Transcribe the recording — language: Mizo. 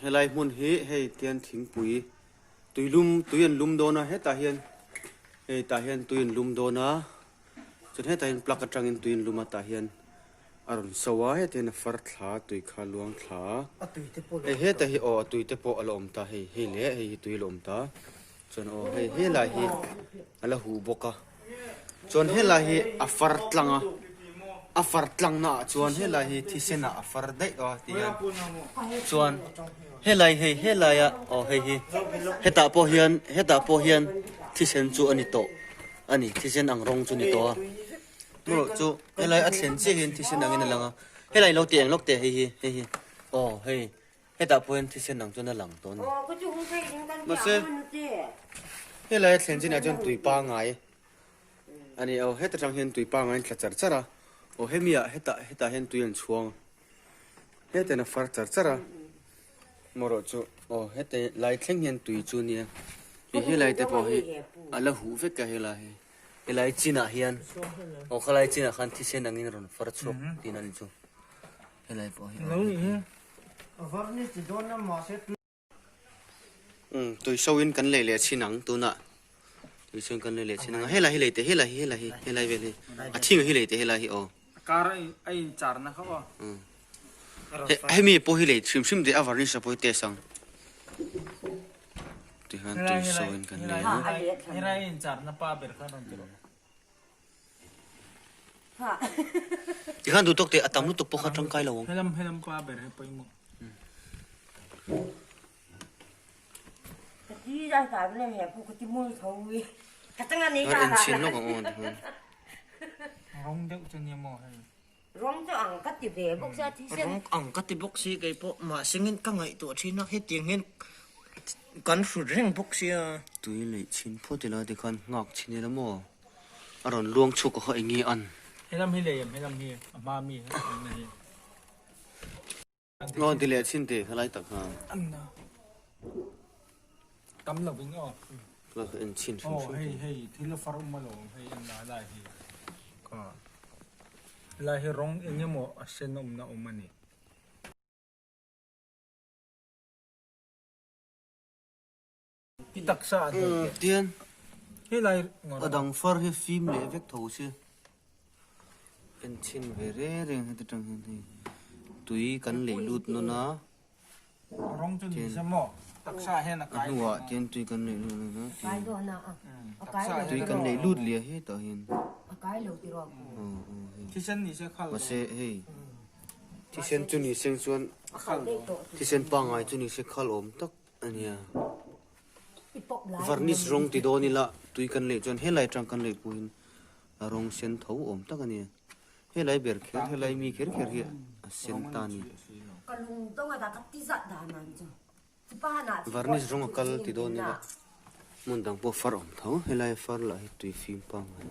Helai hmun hi hei tian thingpui tuilum tui an lum dawn a hetah hian hei tah hian tui an lum dawn a chuan hetah hian plug atangin tui an lum a tah hian a rawn so a hetah hian a far thla tui kha a luang thla a hei hetah hi aw a tui te pawh a la awm ta hei hei leh hei hi tui a la awm ta. Chuan aw hei helai hi a la huh bawk a chuan helai hi a far tlang a a far tlang na ah chuan helai hi thisen ah a far daih a ti hian chuan helai hei helai ah aw hei hi hetah pawh hian hetah pawh hian thisen chu a ni tawh a ni thisen ang rawng chu a ni tawh a marawh chu helai a thlen chiah hian thisen angin a lang a helai lo tih eng lawk teh hei hi hei hi aw hei. Hetah pawh hian thisen ang chuan a lang tawh a ni. Mahse, helai a thlen chinah chuan tui pangai a ni. Aw, heta tang hian tui pangai an tla char char a. Aw, hemi ah hetah hetah hian tui an chhuang a. Hetian a far char char a. Marawh chu aw heti lai thleng hian tui chu a nia. Hei helai te pawh hi a la huh vek a helai hi. Helai chinah hian aw khalai chinah khan thisen angin a rawn far chhuak tihna a ni chu. Helai pawh hi Lo nih hi. A var ni ti dawn a mahse tui. Umm tui so in kan lei leh chhin ang tunah tui so in kan lei leh chhin ang a helai hi lei teh helai hi helai hi helai vel hi a thing hi lei teh helai hi aw. A kar a in char na kha aw. Umm hemi pawh hi lei hrim hrim teh a varnish a pawh hi test ang tihian tui so in kan lei ang. Helai in char na pa ber kha rawn ti rawh. Tikhan duh tawk teh a tam lutuk pawh kha tangkai lo ang. Helam helam pa ber he pawimawh. Tikhan en chhin lawk ang aw tikhan. Rawng deuh chu nia maw hei. Rawng chu ang ka ti ve bawk sia thisen. Rawng ang ka ti bawk si kei pawh mahsengin ka ngaihtuah thin a hetiang hian kan hrut reng bawk sia. Tui leih chhin phawt ila tikhan nghak chhin ila maw a rawn luang chhuak a kha eng nge an. Helam hi lei em helam hi a hma mi awmna hi. Aw ti leh chhin teh khalai tak kha. Tam lo in aw. Ka en chhin hrim hrim. Aw hei hei thil a far um alawm hei en lai lai hi. Ka lai hi rawng eng emaw a sen awmna awm a ni. I taksa a hnaih teh. Tian Helai a dang far hi fim leh vek tho si. En chhin ve reng reng heti tang hian hei tui kan lei lut nawn a. Rawng chu ni se maw taksa hian a kai A hnuah tian tui kan lei lut nawn a. Tui kan lei lut liah hetah hian. Thisen ni se khal. Mahse hei thisen chu ni seng chuan thisen pangngai chu ni se khal awm tak. A nia. Varnish rawng ti dawn ila tui kan lei chuan helai atang kan lei pawhin a rawng sen tho awm tak a ni. Helai ber kher helai mi kher kher hi a sen ta a ni. Varnish rawng a kal ti dawn ila hmun dang pawh far awm tho helai far lah hi tui fim pangngai.